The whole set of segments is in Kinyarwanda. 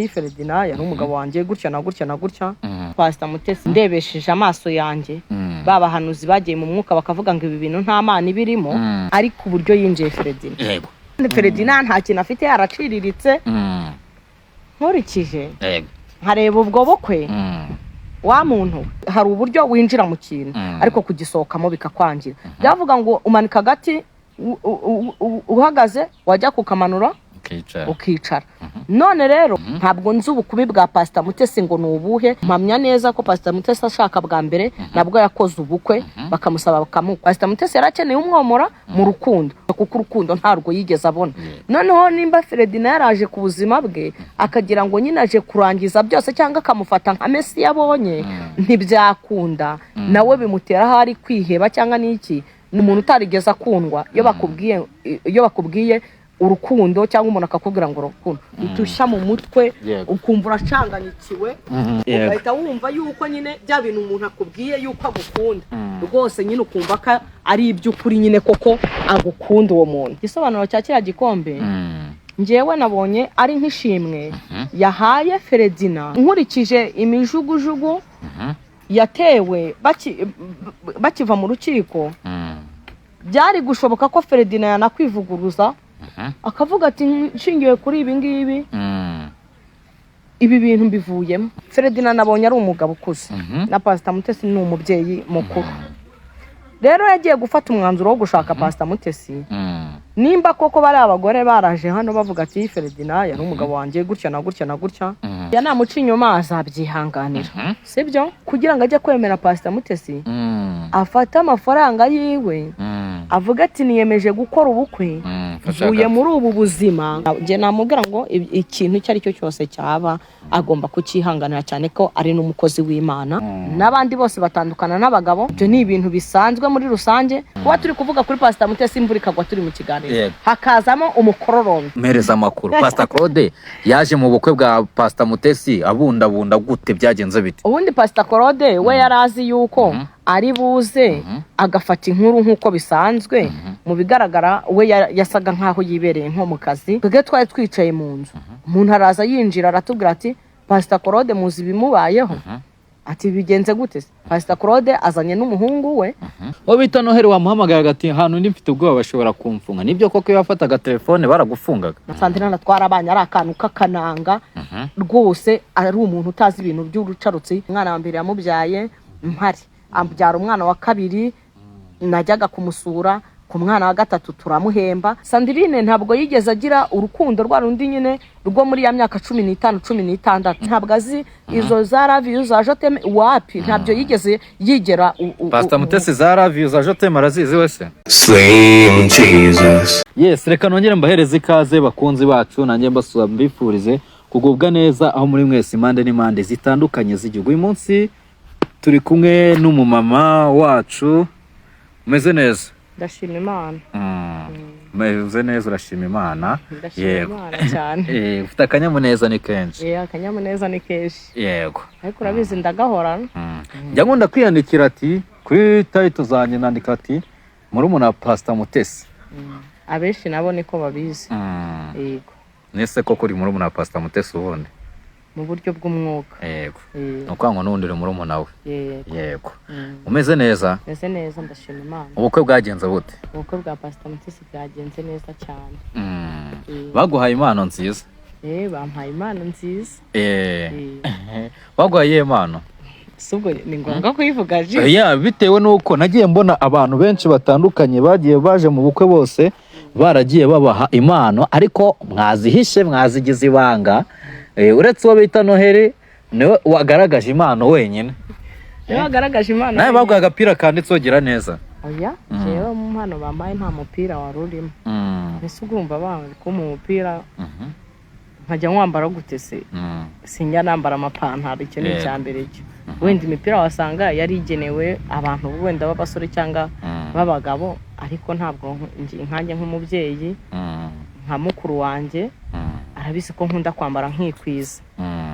Ferdinand yari umugabo wanjye gutya na gutya na gutya. Pastor Mutesi, ndebesheje amaso yanjye, ba bahanuzi bagiye mu mwuka bakavuga ngo ibi bintu nta Mana ibirimo, ariko uburyo yinjiye Ferdinand, Ferdinand nta kintu afite, yaraciriritse. Nkurikije nkareba ubwo bukwe, wa muntu, hari uburyo winjira mu kintu ariko kugisohokamo bikakwangira. Byavuga ngo umanika agati uhagaze, wajya kukamanura ukicara. Ukicara. None rero ntabwo nzi ubukumi bwa Pasita Mutesi ngo ni ubuhe. Mpamya neza ko Pasita Mutesi ashaka bwa mbere nabwo yakoze ubukwe, bakamusaba bakamuha. Pasita Mutesi yari akeneye umwomora mu rukundo, kuko urukundo ntarwo yigeze abona. Noneho nimba Ferdinand yaraje ku buzima bwe akagira ngo nyine aje kurangiza byose cyangwa akamufata nka Mesi yabonye, ntibyakunda. Nawe bimutera aho ari kwiheba cyangwa n'iki. Ni umuntu utarigeze akundwa. Iyo bakubwiye urukundo cyangwa umuntu akakubwira ngo urukundo, utushya mu mutwe, ukumva uracanganyikiwe, ugahita wumva yuko nyine bya bintu umuntu akubwiye yuko agukunda rwose nyine, ukumva ko ari iby'ukuri nyine koko agukunda uwo muntu. Igisobanuro cya kiriya gikombe, njyewe nabonye ari nk'ishimwe yahaye Ferdinand, nkurikije imijugujugu yatewe bakiva mu rukiko. Byari gushoboka ko Ferdinand yanakwivuguruza, akavuga ati: "Nshingiye kuri ibi ngibi, ibi bintu mbivuyemo." Ferdinand nabonye ari umugabo ukuze, na Pasita Mutesi ni umubyeyi mukuru. Rero yagiye gufata umwanzuro wo gushaka Pasita Mutesi. Nimba koko bari abagore baraje hano bavuga ati: "Ferdinand yari umugabo wanjye gutya na gutya na gutya," yanamuca inyuma azabyihanganira, sibyo? Kugira ngo ajye kwemera Pasita Mutesi, afate amafaranga yiwe, avuga ati: "Niyemeje gukora ubukwe, mvuye muri ubu buzima." Njye namubwira ngo ikintu icyo ari cyo cyose cyaba agomba kucyihanganira, cyane ko ari n'umukozi w'Imana. N'abandi bose batandukana n'abagabo, ibyo ni ibintu bisanzwe muri rusange. Kuba turi kuvuga kuri Pasita Mutesi, imvura ikagwa turi mu kiganiro, hakazamo umukororombya. Mpereza amakuru. Pasita Claude yaje mu bukwe bwa Pasita Mutesi abundabunda gute? Byagenze bite? Ubundi Pasita Claude we yari azi yuko ari buze agafata inkuru nk'uko bisanzwe. Mu bigaragara we yasaga nk'aho yibereye nko mu kazi. Twebwe twari twicaye mu nzu, umuntu araza yinjira, aratubwira ati: "Pasita Claude muzi ibimubayeho?" Ati: "Bigenze gute se?" Pasita Claude azanye n'umuhungu we. Uwo bita Noheli wamuhamagaye ati: "Ahantu ndi mfite ubwoba, bashobora kumfunga." Nibyo koko, iyo wafataga telefone baragufungaga? Sandrine twarabanye ari akantu k'akananga rwose, ari umuntu utazi ibintu by'urucarutsi. Umwana wa mbere yamubyaye mpari, abyara umwana wa kabiri najyaga kumusura, ku mwana wa gatatu turamuhemba. Sandrine ntabwo yigeze agira urukundo rwa rundi nyine rwo muri ya myaka 15, 16. Ntabwo azi izo za love you, za je t'aime, wapi, ntabyo yigeze yigera Pasita Mutesi za love you, za je t'aime arazizi wese? Slim Jesus. Yes, reka nongere mbahereze ikaze bakunzi bacu, nanjye mbasura mbifurize kugubwa neza aho muri mwese, impande n'impande zitandukanye z'igihugu. Uyu munsi turi kumwe n'umumama wacu umeze neza. Ndashima Imana. Umeze neza, urashima Imana. Ndashima Imana cyane. Ufite akanyamuneza ni kenshi. Akanyamuneza ni kenshi. Ariko urabizi, ndagahorana. Njya nkunda kwiyandikira ati kuri title zanjye nandika ati: "Murumuna wa Pasita Mutesi." Abenshi nabo niko babizi, yego. Nese koko uri murumuna wa Pasita Mutesi ubundi? Mu buryo bw'umwuka. Ni ukuvuga ngo n'ubundi uri murumuna we. Yego. Umeze neza? Meze neza, ndashima Imana. Ubukwe bwagenze bute? Ubukwe bwa Pasita Mutesi bwagenze neza cyane. Baguhaye impano nziza. Bampaye impano nziza. Baguhaye iyihe mpano? Si ubwo ni ngombwa kuyivuga ji? Ya, bitewe n'uko nagiye mbona abantu benshi batandukanye bagiye baje mu bukwe, bose baragiye babaha impano, ariko mwazihishe, mwazigize ibanga. Uretse uwo bita Noheli, niwe wagaragaje impano wenyine. Niwe wagaragaje impano Nawe wenyine. baguhaye agapira kanditseho "Gira neza"? Oya, jewe mu mpano bampaye nta mupira wari urimo. Ese urumva banga kumpa umupira nkajya nkwambara gute se? Sinjya nambara amapantaro, icyo ni icya mbere. Cyo wenda imipira wasanga yari igenewe abantu wenda b'abasore cyangwa b'abagabo, ariko ntabwo nkanjye nk'umubyeyi, nka mukuru wanjye, arabizi ko nkunda kwambara nkikwiza.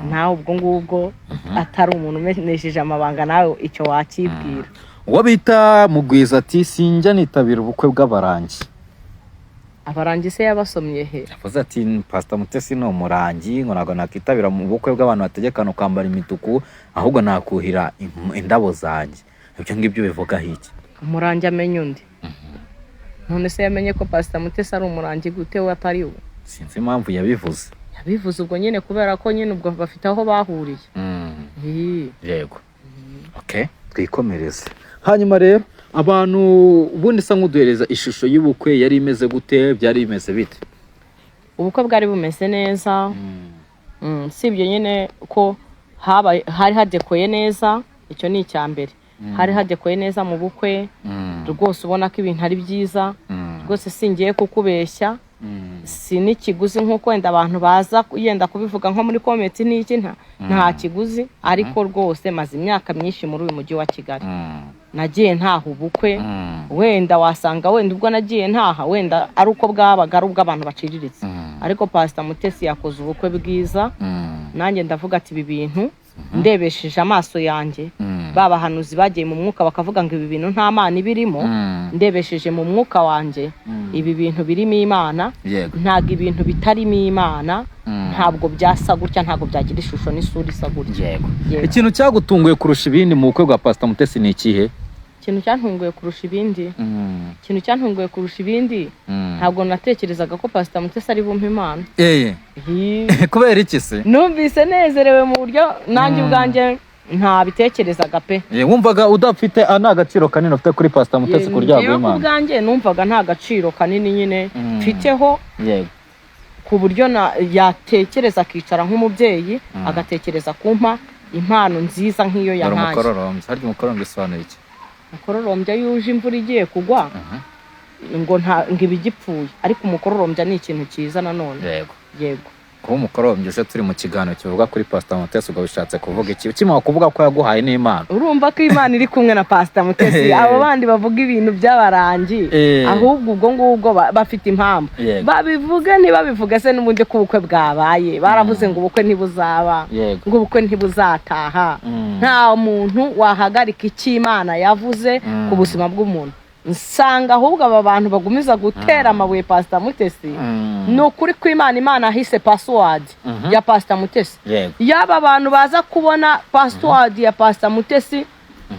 Nawe ubwo ngubwo atari umuntu umenesheje amabanga, nawe icyo wakibwira. Uwo bita Mugwiza ati: "Sinjya nitabira ubukwe bw'abarangi." Abarangi se yabasomye he? Yavuze ati Pastor Mutesi ni umurangi, ngo ntabwo nakitabira mu bukwe bw'abantu bategekana kwambara imituku, ahubwo nakuhira indabo zanjye. Ibyo ngibyo bivugaho iki? Umurangi amenya undi. None se yamenye ko Pastor Mutesi ari umurangi gute, we atari we? Sinzi impamvu yabivuze. Yabivuze ubwo nyine kubera ko nyine ubwo bafite aho bahuriye. Ii. Yego, okay, twikomereze. Hanyuma rero abantu ubundi isa nk'uduhereza ishusho y'ubukwe, yari imeze gute? Byari bimeze bite? Ubukwe bwari bumeze neza. Si ibyo nyine ko habaye, hari hadekoye neza, icyo ni icya mbere. Hari hadekoye neza mu bukwe rwose, ubona ko ibintu ari byiza rwose. Singiye kukubeshya, si n'ikiguzi nk'uko wenda abantu baza yenda kubivuga nko muri comment n'iki, nta kiguzi. Ariko rwose maze imyaka myinshi muri uyu mujyi wa Kigali, nagiye ntaha ubukwe. Wenda wasanga wenda ubwo nagiye ntaha wenda ari uko bwabaga ari ubw'abantu baciriritse, ariko Pastor Mutesi yakoze ubukwe bwiza. Nanjye ndavuga ati ibi bintu ndebesheje amaso yanjye, ba bahanuzi bagiye mu mwuka bakavuga ngo ibi bintu nta Mana ibirimo, ndebesheje mu mwuka wanjye ibi bintu birimo Imana. Ntabwo ibintu bitarimo Imana ntabwo byasa gutya, ntabwo byagira ishusho n'isura isa gutya. Yego. Ikintu cyagutunguye kurusha ibindi mu bukwe bwa Pastor Mutesi ni ikihe? Ikintu cyantunguye kurusha ibindi, ikintu cyantunguye kurusha ibindi, ntabwo natekerezaga ko Pastor Mutesi ari bumpe impano. Hi. Kubera iki se? Numvise nezerewe mu buryo nanjye ubwanjye ntabitekerezaga pe. Wumvaga udafite nta gaciro kanini ufite kuri Pastor Mutesi ku ryago Njyewe ku Imana? bwanjye numvaga nta gaciro kanini nyine mfiteho ku buryo yatekereza akicara nk'umubyeyi agatekereza kumpa impano nziza nk'iyo Dore yampaye. umukororombya. Harya umukororombya usobanura iki? Umukororombya yuje imvura igiye kugwa ngo nta ngo iba igipfuye, ariko umukororombya ni ikintu cyiza nanone. Yego. Kuba umukororombya uje turi mu kiganiro kivuga kuri Pastor Mutesi, ubwo bishatse kuvuga iki? Ukimara kuvuga ko yaguhaye n'Imana. Urumva ko Imana iri kumwe na Pastor Mutesi. Abo bandi bavuga ibintu by'abarangi, ahubwo ubwo ngubwo bafite impamvu babivuge. Ntibabivuge se n'ubundi ko ubukwe bwabaye? Baravuze ngo ubukwe ntibuzaba, ngo ubukwe ntibuzataha. Nta muntu wahagarika icyo Imana yavuze ku buzima bw'umuntu. Nsanga ahubwo aba bantu bagumiza gutera amabuye Pastor Mutesi, ni ukuri ko Imana ahise password ya Pastor Mutesi. Yaba abantu baza kubona password ya Pastor Mutesi,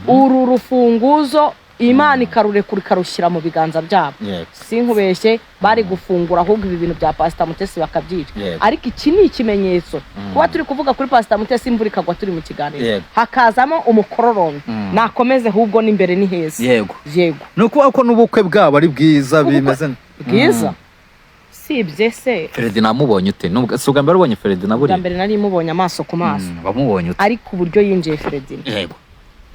uru rufunguzo Imana ikarurekura ikarushyira mu biganza byabo, sinkubeshye bari gufungura ahubwo ibi bintu bya Pastor Mutesi bakabyica. Ariko iki ni ikimenyetso, kuba turi kuvuga kuri Pastor Mutesi imvura ikagwa turi mu kiganiro, hakazamo umukororombya, nakomeze ahubwo n'imbere ni heza. Yego. Ni ukuvuga ko n'ubukwe bwabo ari bwiza. Ubukwe bimeze bwiza, sibye se? Feredi namubonye ute? Si ubwa mbere ubonye Feredi na Bwa buriya? mbere nari mubonye amaso ku maso. Wamubonye ute? Ariko uburyo yinjiye Feredina,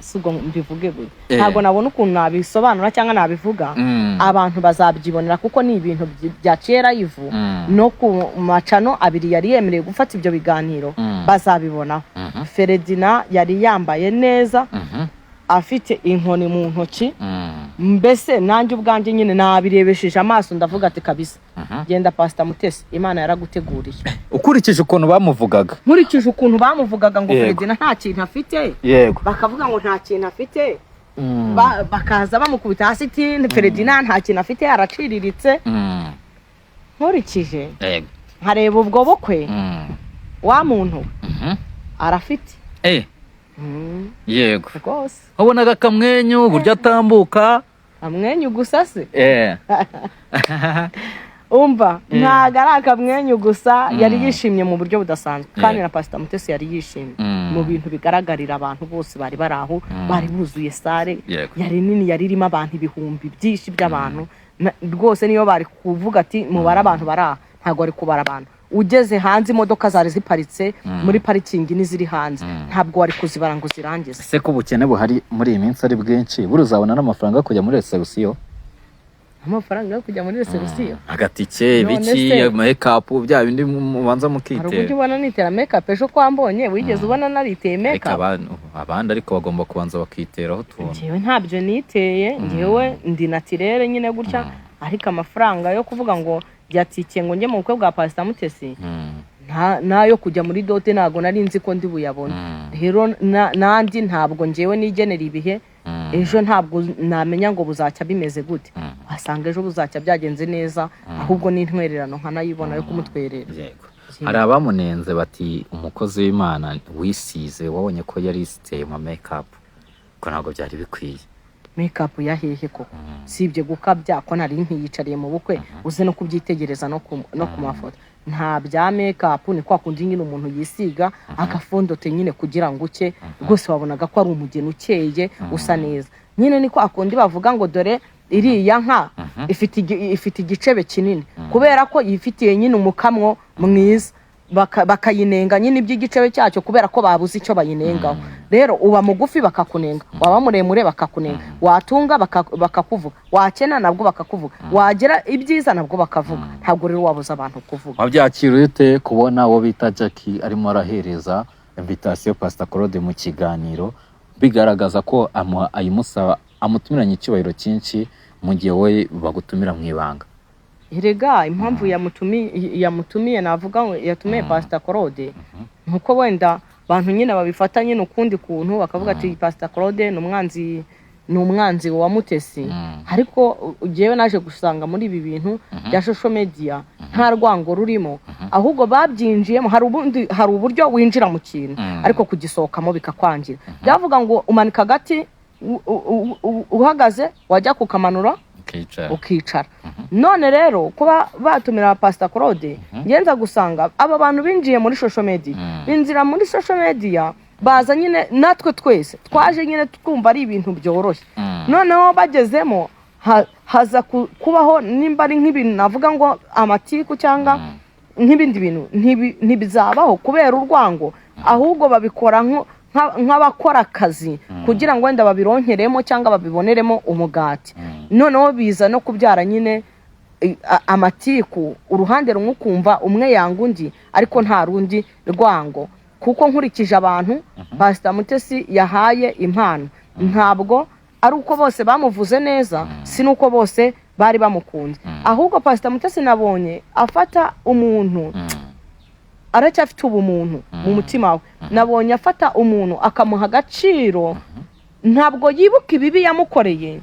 si ubwo mbivuge gutya, ntabwo nabona ukuntu nabisobanura cyangwa nabivuga. Abantu bazabyibonera kuko ni ibintu byaciye live no ku macano abiri yari yemerewe gufata ibyo biganiro, bazabibonaho. Feredina yari yambaye neza, afite inkoni mu ntoki. Mbese nanjye ubwanjye nyine nabirebesheje amaso, ndavuga ati kabisa, genda Pastor Mutesi, Imana yaraguteguriye. Ukurikije ukuntu bamuvugaga. Nkurikije ukuntu bamuvugaga ngo Feredina nta kintu afite, bakavuga ngo nta kintu afite, bakaza bamukubita hasi ati Feredina nta kintu afite, araciriritse. Nkurikije nkareba ubwo bukwe, wa muntu we arafite. Rwose. Wabonaga akamwenyu, uburyo atambuka. Amwenyu gusa se? Umva, ntabwo ari akamwenyu gusa, yari yishimye mu buryo budasanzwe kandi na Pastor Mutesi yari yishimye mu bintu bigaragarira abantu bose bari bari aho, bari buzuye salle. Yari nini, yari irimo abantu ibihumbi byinshi by'abantu. Rwose niyo bari kuvuga ati mubare abantu bari aha, ntabwo bari kubara abantu. Ugeze hanze imodoka zari ziparitse muri parikingi n'iziri hanze, ntabwo wari kuzibara ngo uzirangize. Ese ko ubukene buhari muri iyi minsi ari bwinshi, buri uzabona n'amafaranga yo kujya muri reception? Amafaranga yo kujya muri reception? Agatike. None Biki? se? Makeup, bya bindi mubanza Hari uburyo mukitera. ubona nitera makeup? Ejo ko wambonye, wigeze ubona nariteye Ariko makeup? Abandi ariko bagomba kubanza bakiteraho utuntu. Njyewe ntabyo niteye, njyewe ndi naturelle nyine gutya. Ariko amafaranga yo kuvuga ngo byatikiye ngo njye mu bukwe bwa Pastor Mutesi, n'ayo kujya muri dot ntabwo nari nzi ko ndi buyabone. Rero nandi ntabwo njyewe nigenera ibihe. Ejo ntabwo namenya ngo buzacya bimeze gute. Wasanga ejo buzacya byagenze neza, ahubwo n'intwererano nkanayibona yo kumutwerera. Yego, hari abamunenze bati umukozi w'Imana wisize, wabonye ko yari yisiteye mu make-up, ko ntabwo byari bikwiye. Make-up ya hehe koko? Sibye gukabya ko nari nkiyicariye mu bukwe, uze no kubyitegereza no ku mafoto, nta bya make-up. Ni kwa kundi nyine umuntu yisiga agafondote nyine kugira ngo uke rwose. Wabonaga ko ari umugeni ukeye, usa neza nyine. Ni kwa kundi bavuga ngo dore iriya nka ifite igicebe kinini kubera ko yifitiye nyine umukamwo mwiza, bakayinenga nyine iby'igicebe cyacyo kubera ko babuze icyo bayinengaho. Rero uba mugufi bakakunenga, waba muremure bakakunenga, watunga bakakuvuga, wakena nabwo bakakuvuga, wagira ibyiza nabwo bakavuga. Ntabwo rero wabuza abantu kuvuga. Wabyakira ute kubona uwo bita Jackie arimo arahereza invitation Pastor Claude mu kiganiro, bigaragaza ko ayimusaba, amutumiranye icyubahiro cyinshi, mu gihe wowe bagutumira mu ibanga? Erega impamvu yamutumiye, navuga ngo yatumiye Pastor Claude, nuko wenda abantu nyine babifata nyine ukundi kuntu, bakavuga ati Pastor Claude ni umwanzi wa Mutesi. Ariko njyewe naje gusanga muri ibi bintu bya social media nta rwango rurimo, ahubwo babyinjiyemo. Hari uburyo winjira mu kintu, ariko kugisohokamo bikakwangira. Byavuga ngo umanika agati uhagaze, wajya kukamanura ukicara. Ukicara. None rero kuba batumira Pastor Claude, ngenza gusanga aba bantu binjiye muri social media, binjira muri social media baza nyine, natwe twese twaje nyine twumva ari ibintu byoroshye. Noneho bagezemo haza kubaho nimba ari nk'ibintu navuga ngo amatiku cyangwa nk'ibindi bintu, ntibizabaho kubera urwango, ahubwo babikora nk'abakora akazi kugira ngo wenda babironkeremo cyangwa babiboneremo umugati. Noneho biza no kubyara nyine amatiku, uruhande rumwe ukumva umwe yanga undi, ariko nta rundi rwango, kuko nkurikije abantu Pasita Mutesi yahaye impano, ntabwo ari uko bose bamuvuze neza, si n'uko bose bari bamukunze. Ahubwo Pasita Mutesi nabonye afata umuntu, aracyafite ubumuntu mu mutima we. Nabonye afata umuntu akamuha agaciro. Ntabwo yibuka ibibi yamukoreye,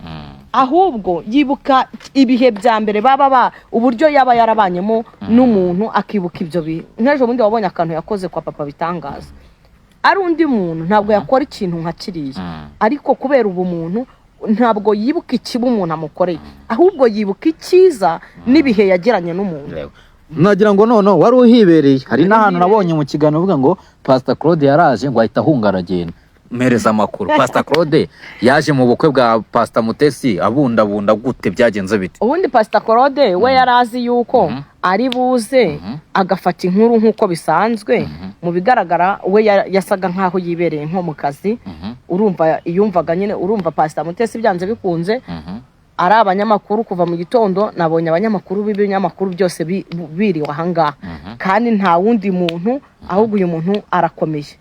ahubwo yibuka ibihe bya mbere baba ba uburyo yaba yarabanyemo n'umuntu, akibuka ibyo bihe. Nk'ejo bundi wabonye akantu yakoze kwa Papa Bitangaza. Ari undi muntu ntabwo yakora ikintu nka kiriya, ariko kubera ubumuntu ntabwo yibuka ikibi umuntu amukoreye, ahubwo yibuka icyiza n'ibihe yagiranye n'umuntu. Nagira ngo noneho wari uhibereye. Hari n'ahantu nabonye mu kiganiro uvuga ngo Pastor Claude yaraje ngo ahita ahunga aragenda. Mpereza amakuru, Pastor Claude yaje mu bukwe bwa Pastor Mutesi abundabunda gute? Byagenze bite? Ubundi Pastor Claude we yari azi yuko ari buze agafata inkuru nk'uko bisanzwe. Mu bigaragara we yasaga nk'aho yibereye nko mu kazi. Urumva yumvaga nyine, urumva Pastor Mutesi byanze bikunze ari abanyamakuru kuva mu gitondo. Nabonye abanyamakuru b'ibinyamakuru byose biriwe ahangaha, kandi nta wundi muntu, ahubwo uyu muntu arakomeye,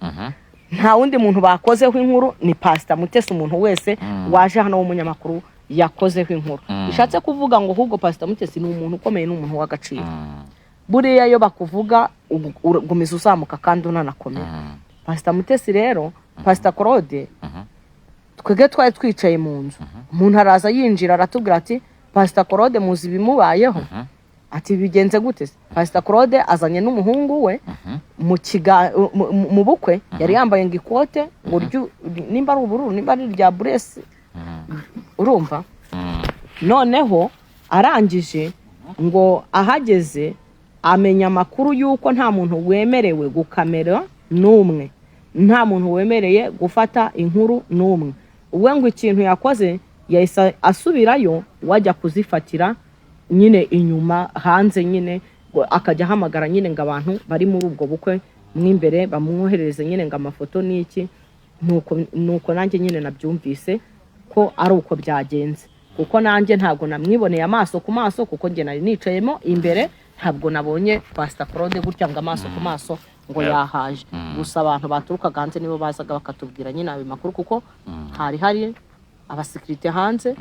nta wundi muntu bakozeho inkuru ni Pasita Mutesi. Umuntu wese waje hano w'umunyamakuru yakozeho inkuru. Bishatse kuvuga ngo ahubwo Pasita Mutesi ni umuntu ukomeye, ni umuntu w'agaciro. Buriya iyo bakuvuga ugumiza uzamuka kandi unanakomera. Pasita Mutesi rero, Pasita Claude, twebwe twari twicaye mu nzu, umuntu araza yinjira aratubwira ati Pasita Claude muzi ibimubayeho? Ati bigenze gute se? Pasita Claude azanye n'umuhungu we mu bukwe. Yari yambaye ngo ikote ngo nimba ari ubururu, nimba ari irya buresi, urumva. Noneho arangije ngo ahageze amenya amakuru y'uko nta muntu wemerewe gukamera n'umwe, nta muntu wemereye gufata inkuru n'umwe. We ngo ikintu yakoze yahise asubirayo, wajya kuzifatira nyine inyuma hanze nyine, ngo akajya ahamagara nyine ngo abantu bari muri ubwo bukwe mo imbere bamwoherereze nyine ngo amafoto n'iki. Nuko nanjye nyine nabyumvise ko ari uko byagenze, kuko nanjye ntabwo namwiboneye amaso ku maso, kuko njye nari nicayemo imbere. Ntabwo nabonye Pastor Claude gutya ngo amaso ku maso ngo yahaje. Gusa abantu baturukaga hanze nibo bazaga bakatubwira nyine ayo makuru, kuko hari hari abasekirite hanze,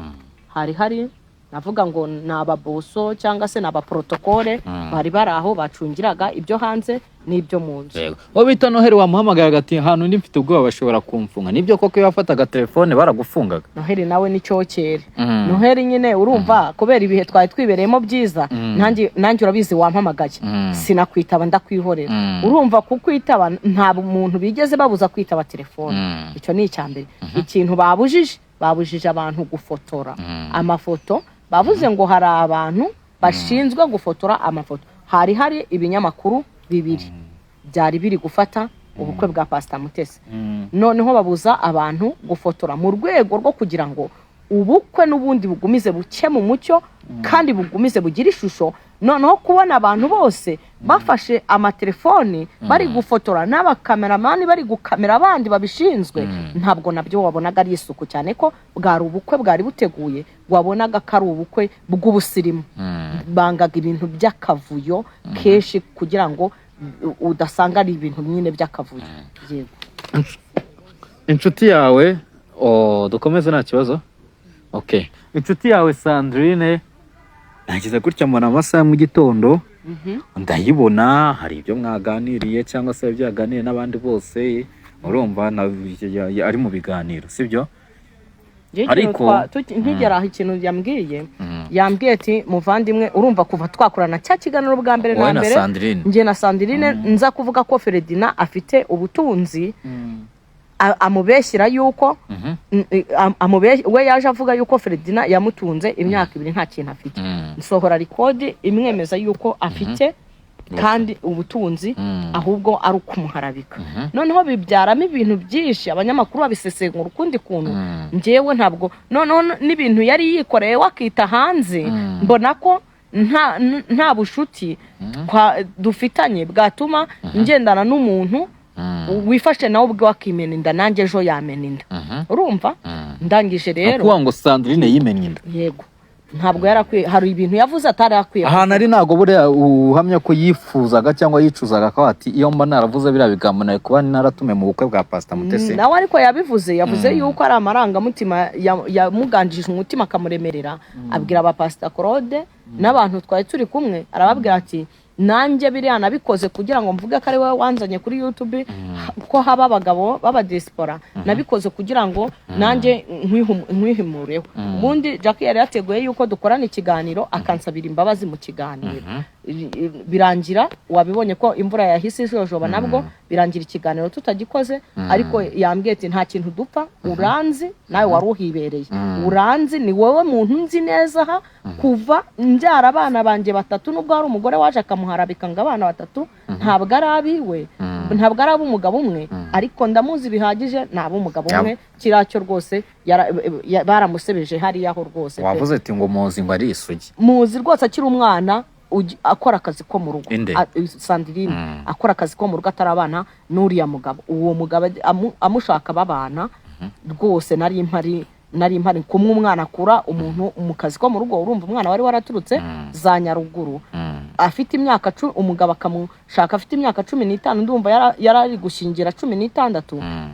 hari hari Navuga ngo ni ababoso cyangwa se ni abaprotokole bari bari aho, bacungiraga ibyo hanze n'ibyo mu nzu. Yego. Uwo bita Noheli wamuhamagara ati: "Ahantu ndi mfite ubwoba, bashobora kumfunga." Nibyo koko, iyo wafataga telefone baragufungaga? Noheli nawe ni cyokere. Noheli nyine, urumva, kubera ibihe twari twibereyemo byiza, nanjye urabizi, wampamagaye sinakwitaba, ndakwihorera. Urumva, kukwitaba nta muntu bigeze babuza kwitaba telefone. Icyo ni icya mbere. Ikintu babujije abantu gufotora amafoto. Bavuze ngo hari abantu bashinzwe gufotora amafoto. Hari ibinyamakuru bibiri byari biri gufata ubukwe bwa Pasita Mutesi. Noneho babuza abantu gufotora mu rwego rwo kugira ngo ubukwe n'ubundi bugumize buke mu mucyo kandi bugumize bugire ishusho. Noneho kubona abantu bose bafashe amatelefoni bari gufotora, n'abakameramani bari gukamera, abandi babishinzwe, ntabwo nabyo wabonaga ari isuku, cyane ko bwari ubukwe bwari buteguye, wabonaga ko ari ubukwe bw'ubusirimu. Bangaga ibintu by'akavuyo kenshi kugira ngo udasanga ari ibintu nyine by'akavuyo. Yego. Inshuti yawe, oh, dukomeze nta kibazo. Okay, inshuti yawe Sandrine, nagize gutya mbona amasaha ya mu gitondo ndayibona, hari ibyo mwaganiriye cyangwa se ibyo yaganiriye n'abandi bose, urumva ari mu biganiro, sibyo? Njye ikintu nkigera aho, ikintu yambwiye, yambwiye ati: "Muvandimwe, urumva kuva twakorana cya kiganiro bwa mbere Wowe na na mbere, Sandrine. Njye na Sandrine, nza kuvuga ko Feredina afite ubutunzi, amubeshyira yuko we yaje avuga yuko Feredina yamutunze imyaka 2 nta kintu afite. Nsohora record imwemeza yuko afite kandi ubutunzi, ahubwo ari ukumuharabika. Noneho bibyaramo ibintu byinshi, abanyamakuru babisesengura ukundi kuntu. Njyewe ntabwo, noneho n'ibintu yari yikoreye we akita hanze, mbona ko nta bushuti dufitanye bwatuma ngendana n'umuntu wifashe nawe ubwe wakimena inda, nanjye ejo yamena inda." Urumva, ndangije rero Ukuvuga ngo Sandrine yimennye inda? Yego, ntabwo yari akwiye, hari ibintu yavuze atari akwiye. Ahantu ari, ntabwo buriya uhamya ko yifuzaga cyangwa yicuzaga ko ati: "Iyo mba naravuze biriya bigambo, nari kuba naratumiwe mu bukwe bwa Pasita Mutesi"? Nawe ariko yabivuze, yavuze yuko ari amarangamutima yamuganjije umutima akamuremerera, abwira aba Pasita Claude n'abantu twari turi kumwe, arababwira ati: "Nanjye biriya nabikoze kugira ngo mvuge ko ari wowe wanzanye kuri YouTube, ko haba abagabo b'abadiaspora, nabikoze kugira ngo nanjye nkwihimureho." Ubundi Jackie yari yateguye yuko dukorana ikiganiro, akansabira imbabazi mu kiganiro. Birangira wabibonye ko imvura yahise ijojoba, nabwo birangira ikiganiro tutagikoze. Ariko yambwiye ati: "Nta kintu dupfa, uranzi, nawe wari uhibereye, uranzi, ni wowe muntu nzi neza aha kuva mbyara abana banjye batatu, nubwo hari umugore waje akamuharabika ngo abana batatu ntabwo ari abiwe, ntabwo ari ab'umugabo umwe, ariko ndamuzi bihagije, ni ab'umugabo umwe." Kiriya cyo rwose baramusebeje hariya ho rwose pe. Wavuze ati ngo muzi ngo ari isugi. Muzi rwose akiri umwana, akora akazi ko mu rugo. Inde? Sandrine akora akazi ko mu rugo atarabana n'uriya mugabo. Uwo mugabo amushaka babana rwose, nari mpari kumwe. Umwana akura umuntu mu kazi ko mu rugo, urumva umwana wari waraturutse za Nyaruguru afite imyaka umugabo akamushaka afite imyaka 15, ndumva yari ari gushingira 16.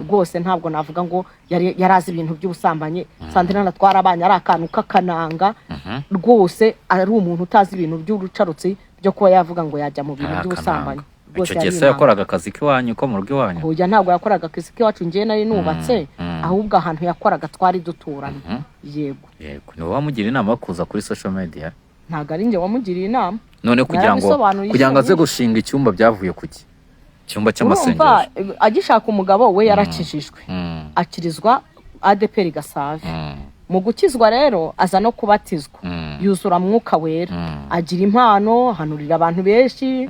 Rwose ntabwo navuga ngo yari azi ibintu by'ubusambanyi. Sandrine atwara abana ari akantu k'akananga rwose, ari umuntu utazi ibintu by'urucarutsi byo kuba yavuga ngo yajya mu bintu Ari by'ubusambanyi. akananga. Rwose Icyo gihe yari se inanga. yakoraga akazi k'iwanyu, ko mu rugo iwanyu? Oya, ntabwo yakoraga akazi k'iwacu, njyewe nari nubatse, ahubwo ahantu yakoraga twari duturanye. Yego. Yego, ni wowe wamugira inama yo kuza kuri social media? Ntabwo ari njye wamugiriye inama. None kugira ngo Narabisobanuye kugira ngo aze inshuro. gushinga icyumba byavuye ku ki? Icyumba Urumva, cy'amasengesho. Agishaka umugabo we yarakijijwe, akirizwa ADEPR Gasave. Mu gukizwa rero aza no kubatizwa, yuzura Mwuka Wera, agira impano, hanurira abantu benshi.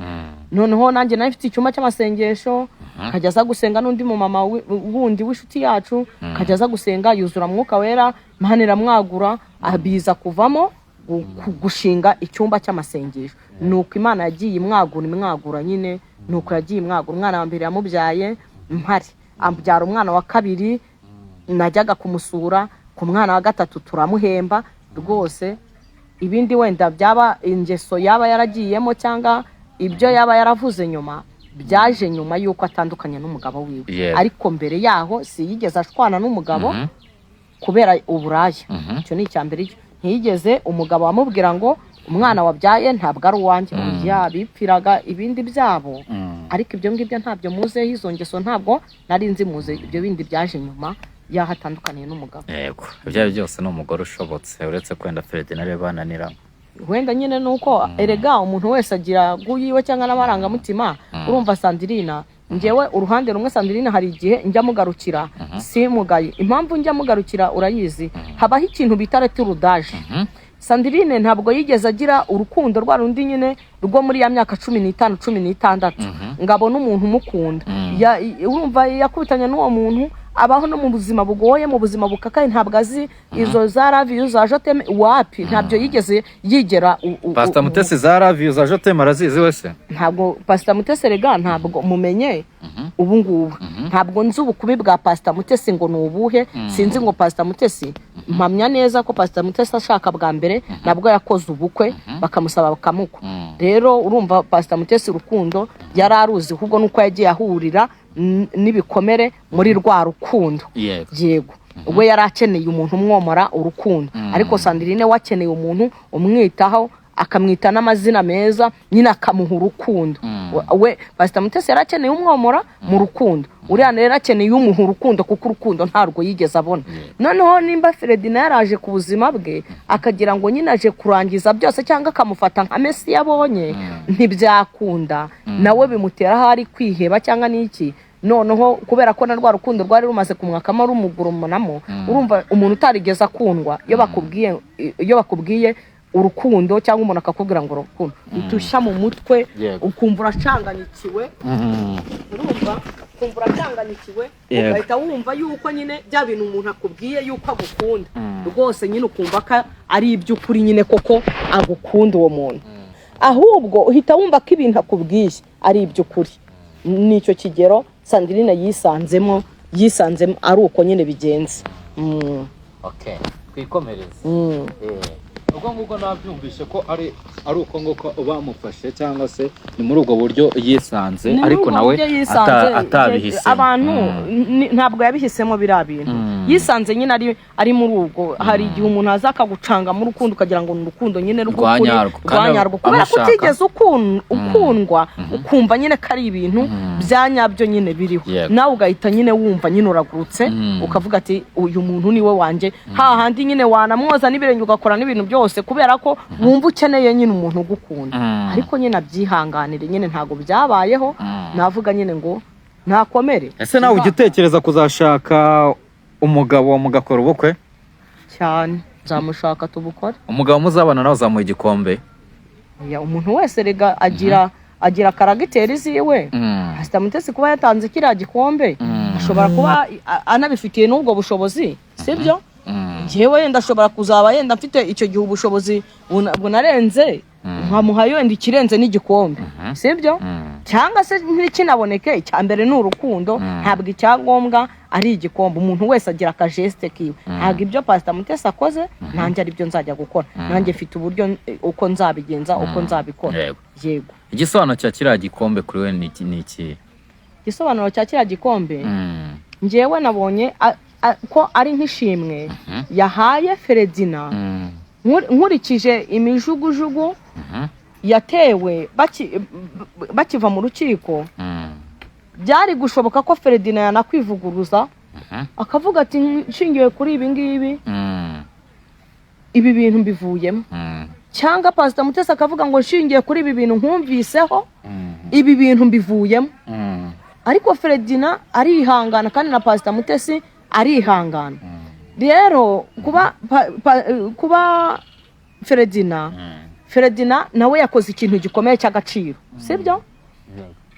Noneho nanjye nari mfite icyumba cy'amasengesho, akajya aza gusenga n'undi mumama wundi w'inshuti yacu, akajya aza gusenga, yuzura Mwuka Wera, Imana iramwagura, biza kuvamo gushinga icyumba cy'amasengesho. Nuko Imana yagiye imwagura, imwagura nyine, nuko yagiye imwagura. Umwana wa mbere yamubyaye mpari, abyara umwana wa kabiri najyaga kumusura, ku mwana wa gatatu turamuhemba rwose. Ibindi wenda byaba ingeso yaba yaragiyemo cyangwa ibyo yaba yaravuze nyuma, byaje nyuma y'uko atandukanye n'umugabo wiwe. Ariko mbere yaho siyigeze ashwana n'umugabo kubera uburaya. Icyo ni icya mbere. Ntiyigeze umugabo amubwira ngo umwana wabyaye ntabwo ari uwanjye. Oya, bipfiraga ibindi byabo. Ariko ibyo ngibyo ntabyo muzeho, izo ngeso ntabwo nari nzi muze, ibyo bindi byaje nyuma y'aho atandukaniye n'umugabo. Yego, ibyo ari byo byose ni umugore ushobotse, uretse kwenda Ferdinand ariwe bananira. Wenda nyine ni uko erega umuntu wese agira guyiwe cyangwa n'amarangamutima. Urumva Sandrine, njyewe uruhande rumwe Sandrine hari igihe njya mugarukira, simugaye. Impamvu njya mugarukira urayizi, habaho ikintu bita retour d'âge. Sandrine ntabwo yigeze agira urukundo rwa rundi nyine rwo muri ya myaka 15, 16, ngo abone umuntu umukunda. Urumva yakubitanye n'uwo muntu, abaho no mu buzima bugoye, mu buzima bukakaye. Ntabwo azi izo za love you, za je t'aime, wapi, ntabyo yigeze yigera Pasita Mutesi, za love you, za je t'aime arazizi wese? Ntabwo Pasita Mutesi, rega ntabwo mumenye ubu ngubu, ntabwo nzi ubukumi bwa Pasita Mutesi ngo ni ubuhe. Sinzi ngo Pasita Mutesi, mpamya neza ko Pasita Mutesi ashaka bwa mbere nabwo yakoze ubukwe, bakamusaba bakamukwa. Rero urumva Pasita Mutesi urukundo yari aruzi, ahubwo nuko yagiye ahurira n'ibikomere muri rwa rukundo. Yego, we yari akeneye umuntu umwomora urukundo, ariko Sandrine we akeneye umuntu umwitaho, akamwita n'amazina meza nyine, akamuha urukundo. We Pasita Mutesi yari akeneye umwomora mu rukundo, uriya rero akeneye umuha urukundo, kuko urukundo ntarwo yigeze abona. Noneho nimba Ferdinand yaraje ku buzima bwe akagira ngo nyine aje kurangiza byose cyangwa akamufata nka Mesi yabonye, ntibyakunda, nawe bimutera aho ari kwiheba cyangwa n'iki. Noneho kubera ko na rwa rukundo rwari rumaze kumwakamo, rumugurumanamo, urumva umuntu utarigeze akundwa, iyo bakubwiye urukundo cyangwa umuntu akakubwira ngo urukundo, utushya mu mutwe, ukumva uracanganyikiwe. Urumva ukumva uracanganyikiwe, ugahita wumva yuko nyine bya bintu umuntu akubwiye yuko agukunda rwose nyine, ukumva ko ari iby'ukuri nyine koko agukunda uwo muntu, ahubwo uhita wumva ko ibintu akubwiye ari iby'ukuri. Nicyo kigero Sandrine yisanzemo ari uko nyine bigenze. Okay, twikomereze. Ubwo ngubwo nabyumvishe ko ari uko nguko bamufashe, cyangwa se ni muri ubwo buryo yisanze. Ni muri Ariko ubwo nawe buryo yisanze, atabihisemo. Abantu ntabwo yabihisemo biriya bintu. Yisanze nyine ari muri ubwo. Hari igihe umuntu aza akagucanga mu rukundo, ukagira ngo ni urukundo nyine rw'ukuri, Rwa nyarwo, rwa kandi nyarwo, kubera ko amushaka. utigeze ukundwa, ukumva nyine ko ari ibintu bya nyabyo nyine biriho. Nawe ugahita nyine wumva nyine uragurutse, ukavuga ati uyu muntu ni we wanjye, hahandi nyine wanamwoza n'ibirenge, ugakora n'ibintu byose kubera ko wumva ukeneye nyine umuntu ugukunda. Ariko nyine abyihanganire nyine, ntabwo byabayeho. Navuga nyine ngo ntakomere. Ese nawe ujya utekereza kuzashaka umugabo mugakora ubukwe? Cyane, nzamushaka tubukore. Umugabo muzabana nawe uzamuha igikombe? Oya, umuntu wese rega agira caractère ziwe. Pasita Mutesi kuba yatanze kiriya gikombe, ashobora kuba anabifitiye n'ubwo bushobozi, sibyo? Njyewe yenda ashobora kuzaba yenda mfite icyo gihe ubushobozi bunarenze, nkamuha yenda ikirenze n'igikombe, sibyo? Cyangwa se ntikinaboneke, icya mbere ni urukundo. Ntabwo icyangombwa ari igikombe. Umuntu wese agira akageste kiwe. Ntabwo ibyo Pasita Mutesi akoze nanjye aribyo nzajya gukora. Nanjye mfite uburyo uko nzabigenza, uko nzabikora. Yego. Igisobanuro cya kiriya gikombe kuri we ni iki? Igisobanuro cya kiriya gikombe, njyewe nabonye ko ari nk'ishimwe yahaye Feredina. Nkurikije imijugujugu yatewe bakiva mu rukiko, byari gushoboka ko Feredina yanakwivuguruza, akavuga ati nshingiye kuri ibi ngibi, ibi bintu mbivuyemo, cyangwa Pasita Mutesi akavuga ngo nshingiye kuri ibi bintu nkumviseho, ibi bintu mbivuyemo. Ariko Feredina arihangana, kandi na Pasita Mutesi arihangana. Rero kuba Feredina nawe yakoze ikintu gikomeye cy'agaciro, sibyo?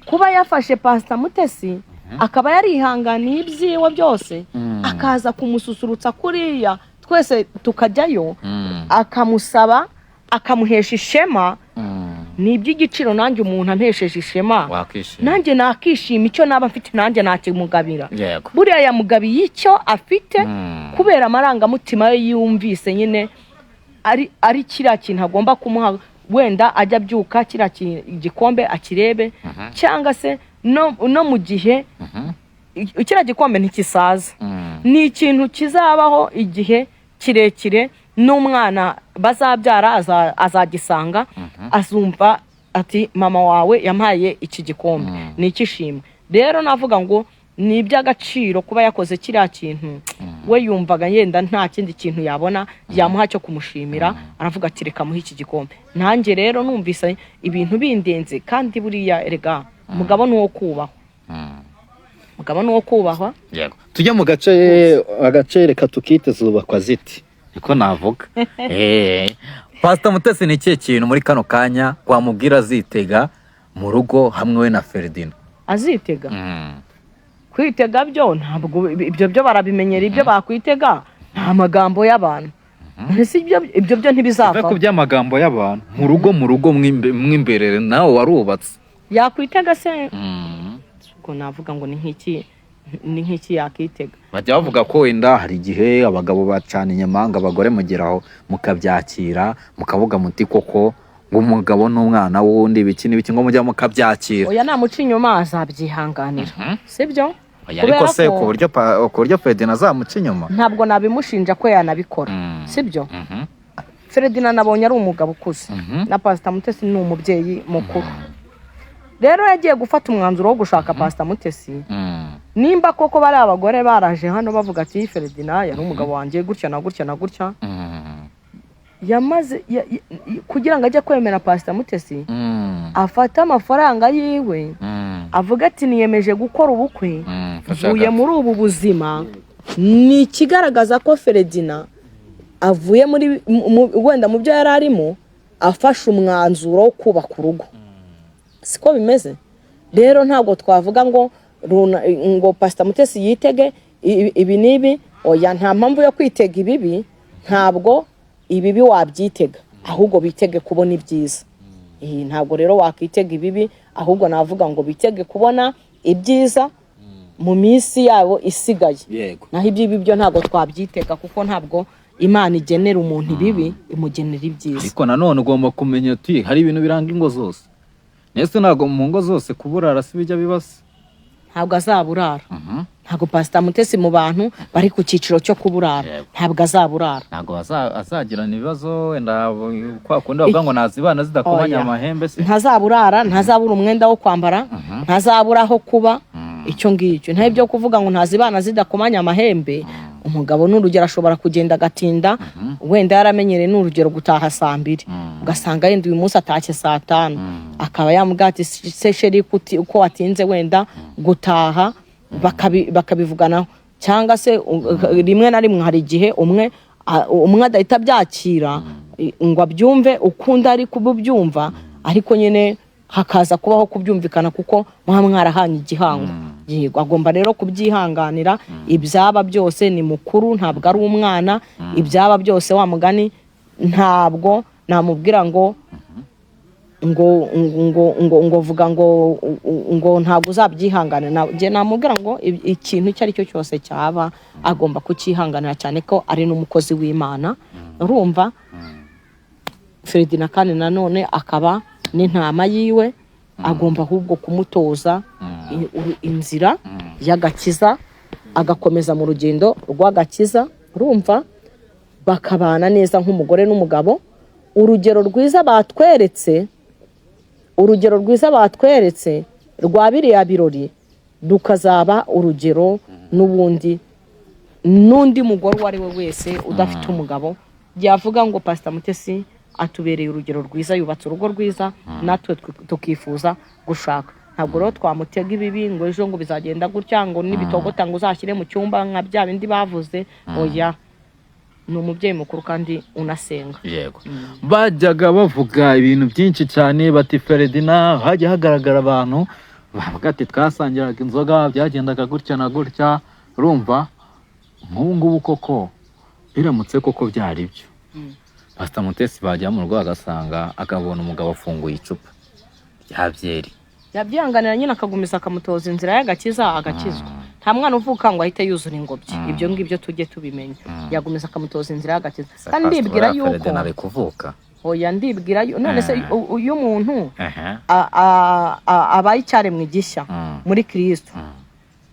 Kuba yafashe Pasita Mutesi, akaba yarihanganiye ibyiwe byose, akaza kumususurutsa kuriya, twese tukajyayo, akamusaba, akamuhesha ishema, ni iby'igiciro. Nanjye umuntu ampesheje ishema, Wakishima. nanjye nakishima. Icyo naba mfite nanjye nakimugabira. Buriya yamugabiye icyo afite kubera amarangamutima ye yumvise nyine ari kiriya kintu agomba kumuha, wenda ajya abyuka kiriya gikombe akirebe, cyangwa se no mu gihe kiriya gikombe ntikisaza, ni ikintu kizabaho igihe kirekire. N'umwana bazabyara azagisanga, azumva ati: "Mama wawe yampaye iki gikombe, ni icy'ishimwe." Rero navuga ngo ni iby'agaciro kuba yakoze kiriya kintu. We yumvaga yenda nta kindi kintu yabona yamuha cyo kumushimira, aravuga ati: "Reka muhe iki gikombe." Nanjye rero numvise ibintu bindenze. Kandi buriya erega umugabo ni uwo kubahwa, umugabo ni uwo kubahwa. Yego, tujye mu gace, agace reka tukite "Zubakwa ziti", niko navuga. Pastor Mutesi, ni ikihe kintu muri kano kanya wamubwira azitega mu rugo hamwe we na Ferdinand? Azitega? Kwitega byo ntabwo, ibyo byo barabimenyera. Ibyo bakwitega nta magambo y'abantu. Ese ibyo byo Tuve ku ntibizavaho. by'amagambo y'abantu, mu rugo mw'imbere, nawe warubatse. Yakwitega se? Ubwo navuga ngo ni nk'iki yakitega? Bajya bavuga ko wenda hari igihe abagabo bacana inyama, ngo abagore mugeraho mukabyakira, mukavuga muti: "Koko ngo umugabo n'umwana w'undi, ibiki n'ibiki", ngo mujya mukabyakira. Oya, namuca inyuma azabyihanganira, sibyo? Oya, ariko Kubera se ko ku buryo Ferdinand azamuca inyuma? Ntabwo nabimushinja ko yanabikora, sibyo? Ferdinand nabonye ari umugabo ukuze, na Pasita Mutesi ni umubyeyi mukuru. Rero yagiye gufata umwanzuro wo gushaka Pasita Mutesi, nimba koko bari abagore baraje hano bavuga ati: "Ferdinand yari umugabo wanjye gutya na gutya na gutya", yamaze kugira ngo ajye kwemera Pasita Mutesi, afate amafaranga yiwe, avuga ati: "Niyemeje gukora ubukwe, mvuye muri ubu buzima." Ni ikigaragaza ko Ferdinand avuye muri wenda mu byo yari arimo, afashe umwanzuro wo kubaka urugo. Siko bimeze? Rero ntabwo twavuga ngo ngo Pasita Mutesi yitege ibi n'ibi. Oya, nta mpamvu yo kwitega ibibi. Ntabwo ibibi wabyitega, ahubwo bitege kubona ibyiza. Ntabwo rero wakitega ibibi, ahubwo navuga ngo bitege kubona ibyiza mu minsi yabo isigaye. Naho iby'ibi byo ntabwo twabyitega, kuko ntabwo Imana igenera umuntu ibibi, imugenera ibyiza. Ariko nanone ugomba kumenya uti hari ibintu biranga ingo zose. Nese ntabwo mu ngo zose kuburara si bijya bibase? Ntabwo azaburara. Ntabwo Pasita Mutesi mu bantu bari ku cyiciro cyo kuburara. Ntabwo azaburara. Ntabwo azagirana ibibazo wenda kwa kundi bavuga ngo nazibana zidakomanya Oya. amahembe se? Ntazaburara, ntazabura umwenda wo kwambara, ntazabura aho kuba. Icyo ngicyo nta ibyo kuvuga ngo ntazibana zidakomanya amahembe. Umugabo ni urugero, ashobora kugenda agatinda, wenda yaramenyereye, ni urugero, gutaha saa 2, ugasanga yenda uyu munsi atashye saa 5, akaba yamubwira ati: "Se chéri, uko watinze wenda gutaha?" Bakabivuganaho, cyangwa se rimwe na rimwe hari igihe umwe adahita abyakira ngo abyumve ukundi ari kubyumva, ariko nyine hakaza kubaho kubyumvikana kuko muba mwarahanye igihango. Yego, agomba rero kubyihanganira ibyaba byose. Ni mukuru, ntabwo ari umwana. Ibyaba byose, wa mugani, ntabwo namubwira ngo vuga ngo ntabwo uzabyihanganira. Njye namubwira ngo ikintu icyo ari cyo cyose cyaba agomba kucyihanganira, cyane ko ari n'umukozi w'Imana. Urumva Ferdinand kandi nanone akaba n'intama yiwe, agomba ahubwo kumutoza inzira y'agakiza, agakomeza mu rugendo rw'agakiza. Urumva bakabana neza nk'umugore n'umugabo. Urugero rwiza batweretse, urugero rwiza batweretse rwa biriya birori, rukazaba urugero n'ubundi n'undi mugore uwo ari we wese udafite umugabo yavuga ngo: "Pasita Mutesi atubereye urugero rwiza, yubatse urugo rwiza, natwe tukifuza gushaka." Ntabwo rero twamutega ibibi ngo ejo ngo bizagenda gutya, ngo nibitogota ngo uzashyire mu cyumba nka bya bindi bavuze. Oya, ni umubyeyi mukuru kandi unasenga. Yego, bajyaga bavuga ibintu byinshi cyane, bati Ferdinand, hajya hagaragara abantu bavuga ati: "Twasangiraga inzoga, byagendaga gutya na gutya." Urumva nk'ubu ngubu koko biramutse koko byari byo, Pastor Mutesi bajya mu rugo agasanga, akabona umugabo afunguye icupa rya byeri? Yabyihanganira nyine, akagumiza akamutoza inzira y'agakiza, agakizwa. Nta mwana uvuka ngo ahite yuzura ingobyi, ibyo ngibyo tujye tubimenya. Yagumiza akamutoza inzira y'agakiza, kandi ndibwira yuko Ferdinand ari kuvuka. Oya, ndibwira none se iyo umuntu abaye icyaremwe gishya muri Kirisito,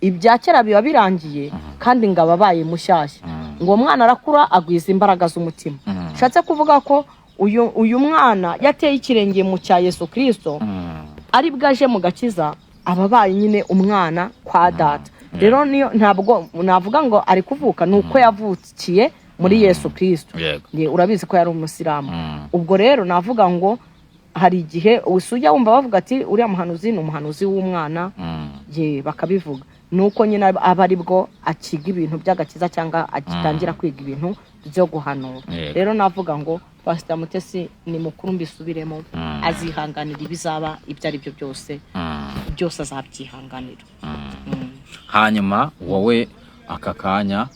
ibya kera biba birangiye, kandi ngo aba abaye mushyashya, ngo uwo mwana arakura agwiza imbaraga z'umutima. Nshatse kuvuga ko uyu mwana yateye ikirenge mu cya Yesu Kirisito, ari bwo aje mu gakiza, aba abaye nyine umwana kwa data. Rero niyo ntabwo navuga ngo ari kuvuka, ni uko yavukiye muri Yesu Kirisito. Urabizi ko yari umusilamu. Ubwo rero navuga ngo hari igihe ujya wumva bavuga ati uriya muhanuzi ni umuhanuzi w'umwana, ye bakabivuga, ni uko nyine aba ari bwo akiga ibintu by'agakiza cyangwa agitangira kwiga ibintu byo guhanura. Rero navuga ngo Pasita Mutesi ni mukuru, mbisubiremo, azihanganira ibizaba ibyo ari byo byose, byose azabyihanganira. Hanyuma wowe aka kanya,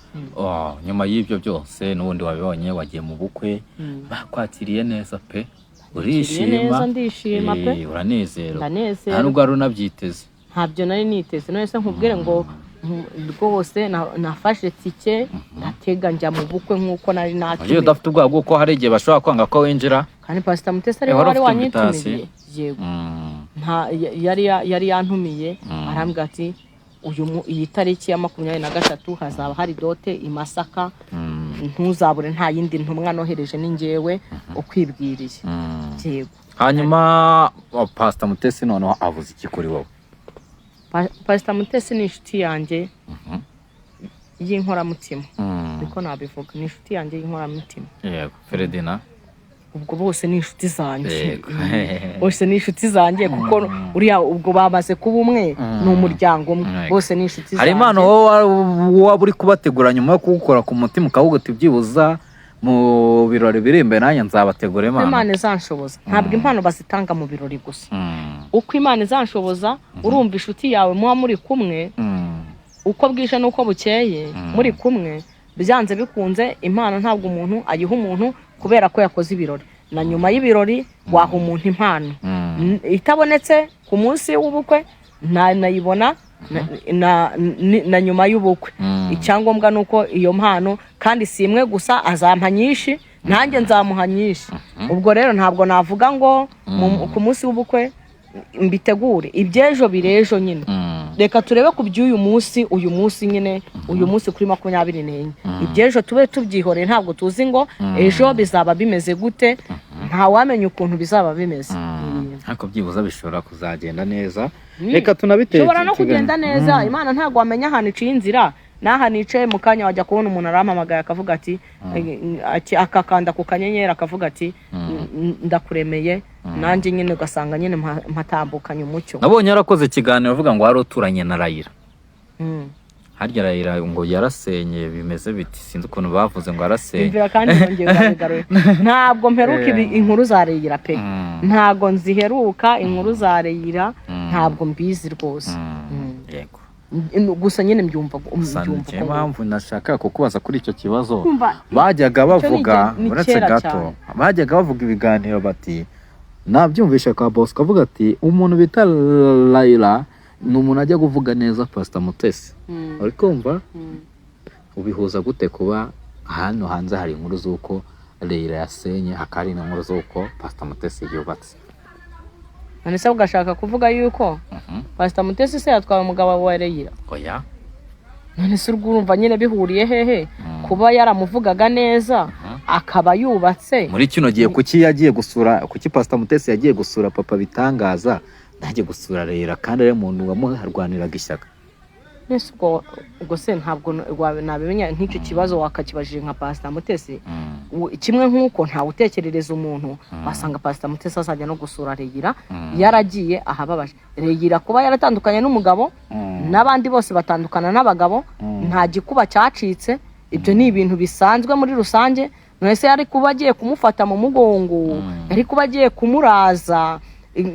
nyuma y'ibyo byose n'ubundi wabibonye, wagiye mu bukwe, bakwakiriye neza pe, urishima? Neza, ndishima pe. Uranezerwa? Ndanezerwa. Nta nubwo wari unabyiteze? Ntabyo nari niteze. None se nkubwire ngo rwose nafashe tike, ndatega, njya mu bukwe nk'uko nari Wagiye natumiwe. udafite ubwoba bw'uko hari igihe bashobora kwanga ko winjira? Kandi Pasita Mutesi ariwe Wari wari ufite wanyitumiye. invitation? Yego. Nta yari yantumiye, arambwira ati iyi tariki ya 23 hazaba hari dot i Masaka, ntuzabure, nta yindi ntumwa nohereje, ni njyewe ukwibwiriye. Yego. Hanyuma Pasita Mutesi noneho avuze iki kuri wowe? Pasita Mutesi ni inshuti yanjye y'inkoramutima, niko nabivuga, ni inshuti yanjye y'inkoramutima. Yego, Feredina? Ubwo bose ni inshuti zanjye. Bose ni inshuti zanjye, kuko uriya ubwo bamaze kuba umwe, ni umuryango umwe. Bose ni inshuti Hari zanjye. impano wowe waba uri kubategura nyuma yo kuwukora ku mutima, ukavuga uti byibuza mu birori biri imbere nanjye nzabategura impano? Imana izanshoboza. Ntabwo impano bazitanga mu birori gusa. Uko Imana izanshoboza. Urumva inshuti yawe muba muri kumwe, uko bwije n'uko bukeye muri kumwe, byanze bikunze impano ntabwo umuntu ayiha umuntu kubera ko yakoze ibirori. Na nyuma y'ibirori waha umuntu impano. Itabonetse ku munsi w'ubukwe nayibona na nyuma y'ubukwe. Icyangombwa ni uko iyo mpano, kandi si imwe gusa, azampa nyinshi, nanjye nzamuha nyinshi. Ubwo rero ntabwo navuga ngo ku munsi w'ubukwe mbitegure, iby'ejo birejo nyine. Reka turebe ku by'uyu munsi, uyu munsi nyine, uyu munsi kuri 24. Iby'ejo tube tubyihoreye, ntabwo tuzi ngo ejo bizaba bimeze gute, ntawamenya ukuntu bizaba bimeze. Ariko byibuze bishobora kuzagenda neza, reka tunabiteke. Bishobora no kugenda neza. Imana ntabwo wamenya ahantu iciye inzira. N'aha nicaye, mu kanya wajya kubona umuntu arampamagaye, akavuga ati, akakanda ku kanyenyeri, akavuga ati ndakuremeye. Nanjye nyine ugasanga nyine mpatambukanye umucyo. Nabonye yarakoze ikiganiro avuga ngo wari uturanye na Rayira. Harya Rayira ngo yarasenye, bimeze biti? Sinzi ukuntu bavuze ngo yarasenye. Imvira kandi yongeye urabigaruye. Ntabwo mperuka inkuru za Reyira pe. Ntabwo nziheruka inkuru za Reyira, ntabwo mbizi rwose. Yego. Gusa nyine mbyumva Gusa mbyumva niyo uko nguko. mpamvu nashaka kukubaza kuri icyo kibazo. Kumva, Bajyaga icyo ni bavuga, ni uretse kera gato, cyane. bajyaga bavuga ibiganiro bati nabyumvishe kwa Bosco avuga ati umuntu bita Layla ni umuntu ajya kuvuga neza Pastor Mutesi. Uri kumva? Ubihuza gute kuba hano hanze hari inkuru z'uko Layla yasenye, hakaba hari n'inkuru z'uko Pastor Mutesi yubatse? None se ugashaka kuvuga yuko Pastor Mutesi se yatwaye umugabo wa Reyira? Oya. None se urwo urumva nyine bihuriye hehe, kuba yaramuvugaga neza akaba yubatse? Muri kino gihe kuki yagiye gusura, kuki Pastor Mutesi yagiye gusura Papa Bitangaza, ntajye gusura Layla kandi ari umuntu wamuharwaniraga ishyaka? Nese ubwo se ntabwo nabimenya. Nk'icyo kibazo wakakibajije nka Pastor Mutesi. Kimwe nk'uko ntawe utekerereza umuntu, wasanga Pastor Mutesi azajya no gusura Reyira yaragiye ahababaje Reyira. Kuba yaratandukanye n'umugabo, n'abandi bose batandukana n'abagabo, nta gikuba cyacitse, ibyo ni ibintu bisanzwe muri rusange. None se yari kuba agiye kumufata mu mugongo, yari kuba agiye kumuraza,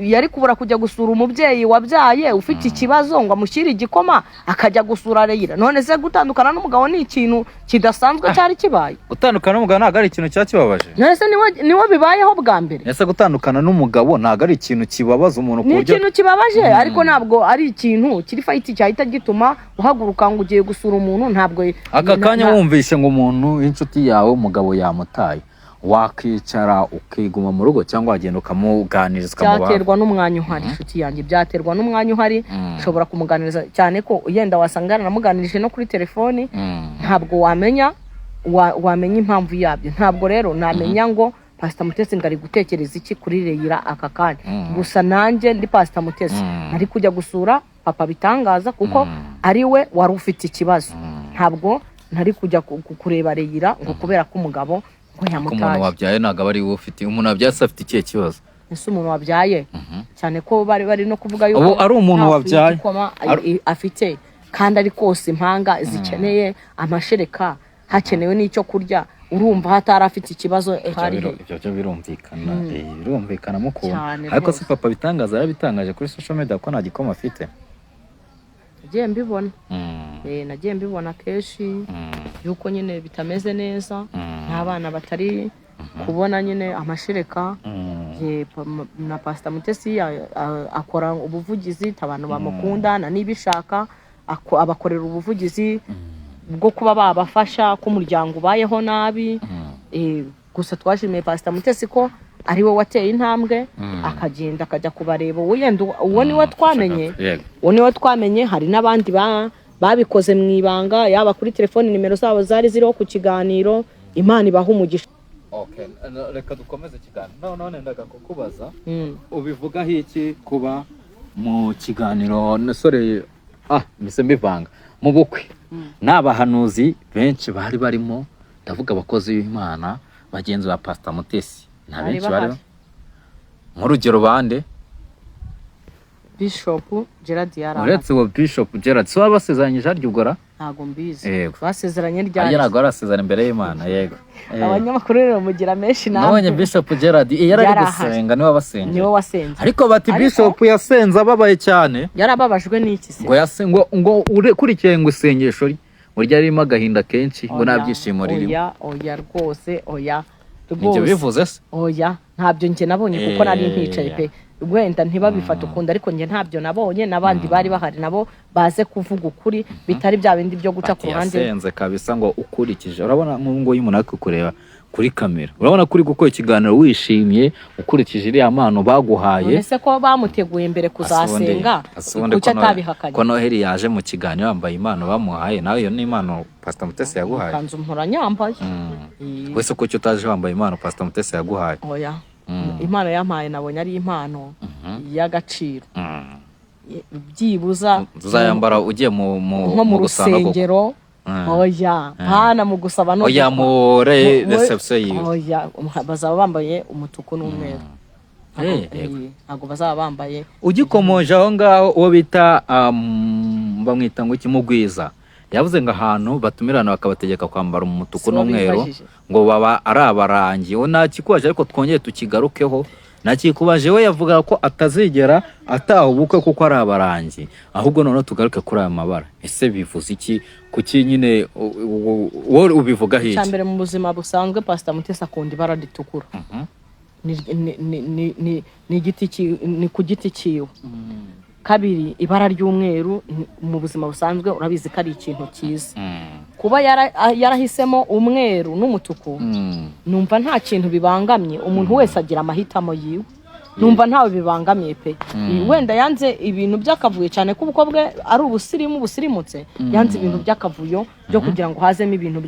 yari kubura kujya gusura umubyeyi wabyaye ufite ikibazo ngo amushyire igikoma, akajya gusura Reyira? None se gutandukana n'umugabo ni ikintu kidasanzwe cyari kibaye? Gutandukana n'umugabo ntabwo ari ikintu cya kibabaje. None se niwe bibayeho bwa mbere? Ese gutandukana n'umugabo ntabwo ari ikintu kibabaza umuntu ku Ni buryo ikintu kibabaje, ariko ntabwo ari ikintu kiri fight cyahita gituma uhaguruka ngo ugiye gusura umuntu, ntabwo. Aka kanya wumvishe ngo umuntu w'inshuti yawe umugabo yamutaye, wakicara ukiguma mu rugo cyangwa wagenda ukamuganiriza, ukamuba? Byaterwa n'umwanya uhari, inshuti yanjye, byaterwa n'umwanya uhari. Ushobora kumuganiriza, cyane ko yenda wasanga yaranamuganirije no kuri telefoni. Ntabwo wamenya. Wamenya impamvu yabyo. Ntabwo rero namenya ngo Pasita Mutesi ngo ari gutekereza iki kuri Reyira aka kanya. Gusa nanjye ndi Pasita Mutesi, nari kujya gusura Papa Bitangaza kuko ari we wari ufite ikibazo. Ntabwo ntari kujya kureba Reyira ngo kubera ko umugabo ngo Ko umuntu yamutaye. wabyaye ntabwo aba ari we ufite, umuntu wabyaye se afite ikihe kibazo? Ese umuntu wabyaye, cyane ko bari no kuvuga yuko Ubu ari umuntu nta fu wabyaye. y'igikoma afite, kandi ari kose impanga zikeneye amashereka, hakenewe n'icyo kurya, urumva hatari afite ikibazo hari he? Ibyo byo birumvikana, birumvikana mukuntu. Cyane Ariko se rwose. Papa Bitangaza yarabitangaje kuri social media ko nta gikoma afite? Nagiye mbibona. Nagiye mbibona kenshi yuko nyine bitameze neza, n'abana batari kubona nyine amashereka. Na Pasita Mutesi akora ubuvugizi, abantu bamukunda na nibishaka abakorera ubuvugizi bwo kuba babafasha ko umuryango ubayeho nabi. Gusa twashimiye Pasita Mutesi ko ari we wateye intambwe akagenda akajya kubareba. Uwo yenda uwo niwe twamenye. Uwo niwe twamenye. Hari n'abandi babikoze mu ibanga, yaba kuri telefoni, nimero zabo zari ziriho ku kiganiro. Imana ibaha umugisha. Okay, reka dukomeze ikiganiro. None ndaga kukubaza, ubivugaho iki kuba mu kiganiro, sorry, mise mbivanga, mu bukwe n'abahanuzi benshi bari barimo, ndavuga abakozi b'Imana bagenzi ba Pastor Mutesi, nta Bari benshi bari bahari. Nk'urugero bande? Bishop Gerard yari ahari. Uretse uwo Bishop Gerard, si waba basezeranyije harya ubwo ra? Ntabwo mbizi. Yego. Basezeranye Harya ryari? ntabwo barasezerana imbere y'Imana, yego. Abanyamakuru rero mugira menshi Nabonye namwe. Bishop Gerard yari ari Yari ahari. gusenga, niwe wabasenze. Niwe wasenze. Ariko bati Ariko- Bishop yasenze ababaye cyane. Yarababajwe n'iki se? Ngo yase ngo ukurikiye ngo isengesho rye ngo ryari ririmo agahinda kenshi, ngo nta Oya, byishimo ririmo. Oya, oya, rwose oya. Nibyo Rwose bivuze se? Oya, ntabyo njye nabonye kuko nari nkicaye pe. Wenda ntibabifate ukundi, ariko njye ntabyo nabonye, n'abandi bari bahari nabo baze kuvuga ukuri, bitari bya bindi byo guca ku Ati ruhande. yasenze kabisa, ngo ukurikije, urabona nk'ubu nguyu umuntu ari kukureba kuri kamera, urabona ko uri gukora ikiganiro wishimye ukurikije iriya mpano baguhaye. None se ko bamuteguye mbere kuzasenga, Ase ubundi kuki ko atabihakanye? Ko Noheli yaje mu kiganiro yambaye impano bamuhaye, nawe iyo ni impano Pastor Mutesi yaguhaye. Ikanzu mpora nyambaye. Wese kuki utaje wambaye impano Pastor Mutesi yaguhaye? Oya, impano yampaye nabonye ari impano y'agaciro. Byibuza Uzayambara ugiye mu nko mu gusanga koko. rusengero. Oya, mpana mu gusaba no Oya, gukwa. muri reception yiwe. Oya, bazaba bambaye umutuku n'umweru. Yego. Ntabwo bazaba bambaye. Ugikomoje aho ngaho, uwo bita bamwita ngo iki, Mugwiza, yavuze ngo ahantu batumirana bakabategeka kwambara umutuku Si n'umweru wabibajije. ngo baba ari abarangi. We ntakikubaje, ariko twongere tukigarukeho. Ntakikubaje, we yavuga ko atazigera ataha ubukwe kuko ari abarangi. Ahubwo noneho tugaruke kuri aya mabara, ese bivuze iki? Kuki nyine wowe ubivugaho Icya iki? mbere, mu buzima busanzwe Pasita Mutesi akunda ibara ritukura. Ni ku giti cyiwe. Kabiri, ibara ry'umweru mu buzima busanzwe urabizi ko ari ikintu cyiza. Kuba yarahisemo umweru n'umutuku, numva nta kintu bibangamye. Umuntu wese agira amahitamo yiwe, numva ntawe bibangamiye pe. Wenda yanze ibintu by'akavuyo, cyane ko ubukwe bwe ari ubusirimu busirimutse. Yanze ibintu by'akavuyo byo kugira ngo hazemo ibintu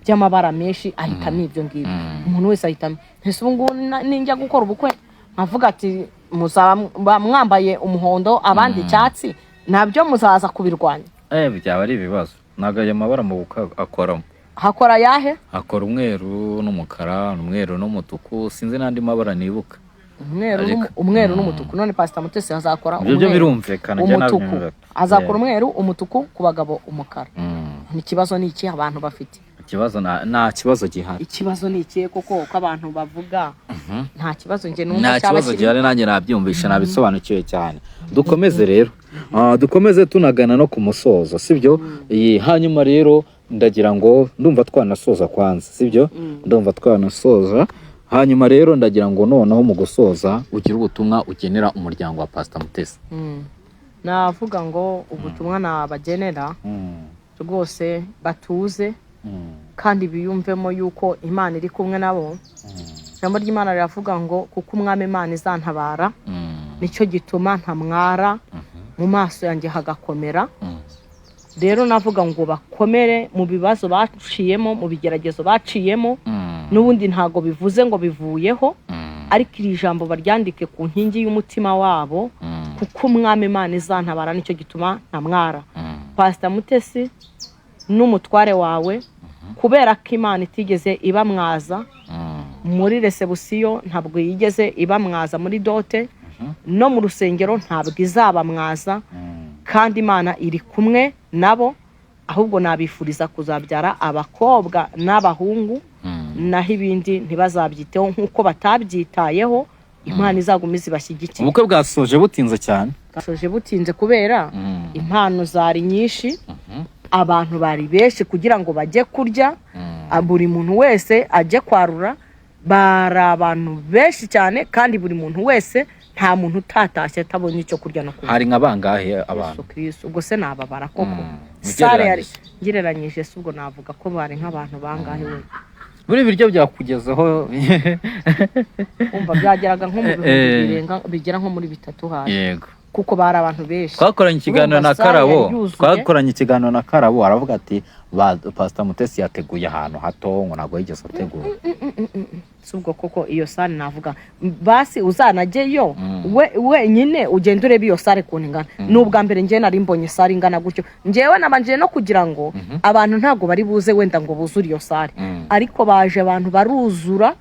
by'amabara menshi, ahitamo ibyo ngibyo. Umuntu wese ahitamo. Ese ubu ngubu ninjya gukora ubukwe nkavuga ati muzaba mwambaye umuhondo abandi icyatsi, nabyo muzaza kubirwanya? Byaba ari ibibazo. Ntabwo ayo mabara mu bukwe akoramo. Hakora yahe? Akora umweru n'umukara, umweru n'umutuku, sinzi n'andi mabara nibuka. Umweru Ariko- umweru n'umutuku. None Pasita Mutesi azakora Ibyo byo umweru, birumvikana, njye umutuku. nabyumva. Azakora umweru, umutuku, ku bagabo umukara. Ikibazo ni iki abantu bafite? Ikibazo nta kibazo gihari. Ikibazo ni ikihe koko ko abantu bavuga? Nta kibazo njye numva Nta cyaba kibazo kirimo. gihari, nanjye nabyumvishe, nabisobanukiwe cyane. Dukomeze rero, dukomeze tunagana no ku musozo, sibyo? Iyi, hanyuma rero ndagira ngo ndumva twanasoza kwanza, sibyo? Ndumva twanasoza. Hanyuma rero ndagira ngo noneho mu gusoza ugire ubutumwa ugenera umuryango wa Pastor Mutesi. Navuga ngo ubutumwa nabagenera rwose, batuze kandi biyumvemo yuko Imana iri kumwe nabo. Ijambo ry'Imana riravuga ngo kuko Umwami Imana izantabara, nicyo gituma ntamwara, mu maso yanjye hagakomera. Rero navuga ngo bakomere mu bibazo baciyemo, mu bigeragezo baciyemo. N'ubundi ntabwo bivuze ngo bivuyeho, ariko iri jambo baryandike ku nkingi y'umutima wabo, kuko Umwami Imana izantabara, nicyo gituma ntamwara. Pasita Mutesi n'umutware wawe, kubera ko Imana itigeze ibamwaza muri resebusiyo, ntabwo yigeze ibamwaza muri dot, no mu rusengero ntabwo izabamwaza, kandi Imana iri kumwe nabo. Ahubwo nabifuriza kuzabyara abakobwa n'abahungu, naho ibindi ntibazabyiteho nk'uko batabyitayeho. Imana izagumize ibashyigikire. Ubukwe bwasoje butinze cyane. Bwasoje butinze kubera impano zari nyinshi, abantu bari benshi kugira ngo bajye kurya, buri muntu wese ajye kwarura. Bari abantu benshi cyane, kandi buri muntu wese, nta muntu utatashye atabonye icyo kurya no kunywa. Hari nka bangahe abantu? Yesu Kristo, ubwo se nababara koko? Ugereranyije. Salle yari, ngereranyije se ubwo navuga ko bari nk'abantu bangahe we? Buri biryo byakugezeho? Umva, byageraga nko mu bihumbi birenga, bigera nko muri 3 hasi, kuko bari abantu benshi. Twakoranye ikiganiro na Urumva salle Karabo. yari yuzuye. Twakoranye ikiganiro na Karabo, aravuga ati Pastor Mutesi yateguye ahantu hato, ngo ntabwo yigeze ategura. Si ubwo koko iyo salle navuga, basi uzanajyeyo we wenyine, ugende urebe iyo salle ukuntu ingana. Ni ubwa mbere njyewe nari mbonye salle ingana gutyo. Njyewe nabanje no kugira ngo abantu ntabwo bari buze wenda ngo buzure iyo salle, ariko baje abantu baruzura.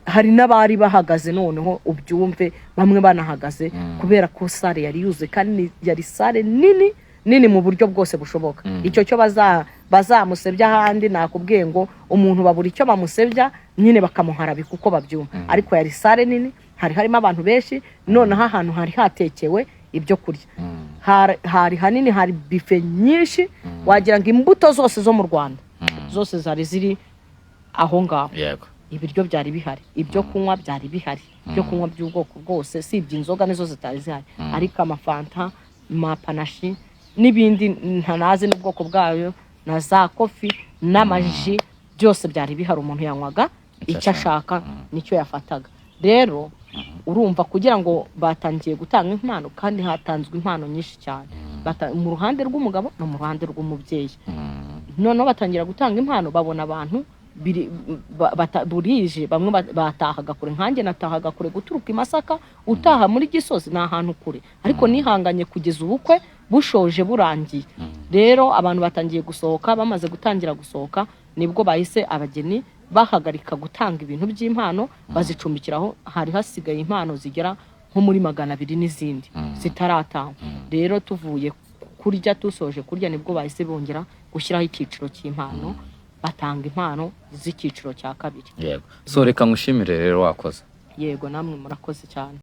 Hari n'abari bahagaze, noneho ubyumve, bamwe banahagaze kubera ko salle yari yuzuye, kandi yari salle nini nini mu buryo bwose bushoboka. Icyo cyo bazamusebya ahandi, nakubwiye ngo umuntu babura icyo bamusebya nyine, bakamuharabika uko babyumva. Ariko yari salle nini, hari harimo abantu benshi. Noneho ahantu hari hatekewe ibyo kurya hari hanini, hari buffet nyinshi, wagira ngo imbuto zose zo mu Rwanda zose zari ziri aho ngaho. Ibiryo byari bihari, ibyo kunywa byari bihari, ibyo kunywa by'ubwoko bwose, sibye inzoga nizo zitari zihari, ariko amafanta, amapanashi n'ibindi ntanazi n'ubwoko bwayo, na za coffee n'amaji, byose byari bihari. Umuntu yanywaga icyo ashaka, nicyo yafataga. Rero urumva, kugira ngo batangiye gutanga impano, kandi hatanzwe impano nyinshi cyane. Mu ruhande rw'umugabo no mu ruhande rw'umubyeyi. Noneho batangira gutanga impano, babona abantu burije, bamwe batahaga kure. Nkanjye natahaga kure, guturuka i Masaka utaha muri Gisozi ni ahantu kure, ariko nihanganye kugeza ubukwe bushoje burangiye. Rero abantu batangiye gusohoka, bamaze gutangira gusohoka nibwo bahise abageni bahagarika gutanga ibintu by'impano, bazicumbikiraho. Hari hasigaye impano zigera nko muri 200 n'izindi zitaratangwa. Rero tuvuye kurya, dusoje kurya, nibwo bahise bongera gushyiraho icyiciro cy'impano, batanga impano z'icyiciro cya kabiri. Yego, so reka ngushimire rero, wakoze. Yego, namwe murakoze cyane.